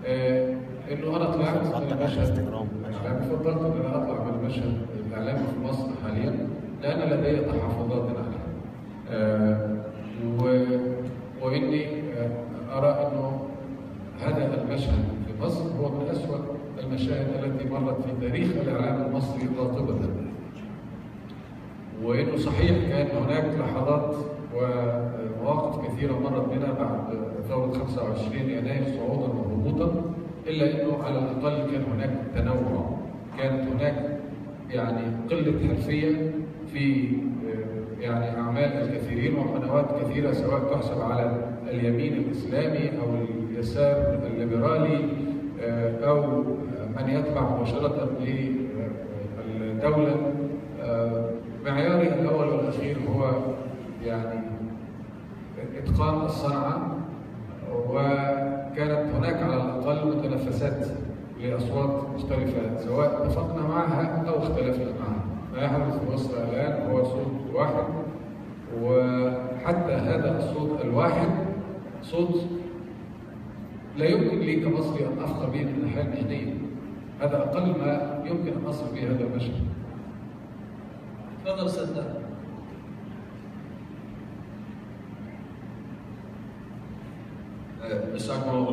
انه انا طلعت من حطك على المشهد الانستجرام، ماشي. الاعلامي، فضلت ان انا اطلع من المشهد الاعلامي في مصر حاليا لان لدي تحفظات عليه. واني ارى انه هذا المشهد في مصر هو من اسوأ المشاهد التي مرت في تاريخ الاعلام المصري قاطبة. وانه صحيح كان هناك لحظات ومواقف كثيرة مرت بنا بعد ثورة 25 يناير صعودا وهبوطا، الا انه على الاقل كان هناك تنوع، كانت هناك يعني قلة حرفية في يعني اعمال الكثيرين وقنوات كثيرة، سواء تحسب على اليمين الاسلامي او اليسار الليبرالي او من يتبع مباشرة للدولة. معياري الاول والاخير هو يعني اتقان الصنعة، وكانت هناك على الاقل متنفسات لاصوات مختلفة سواء اتفقنا معها او اختلفنا معها. ما يحدث في مصر الان هو صوت واحد، وحتى هذا الصوت الواحد صوت لا يمكن لي كمصري ان افخر به من الناحية المهنية. هذا اقل ما يمكن ان اصف به هذا المشهد. تفضل استاذ نادر. مساكم الله.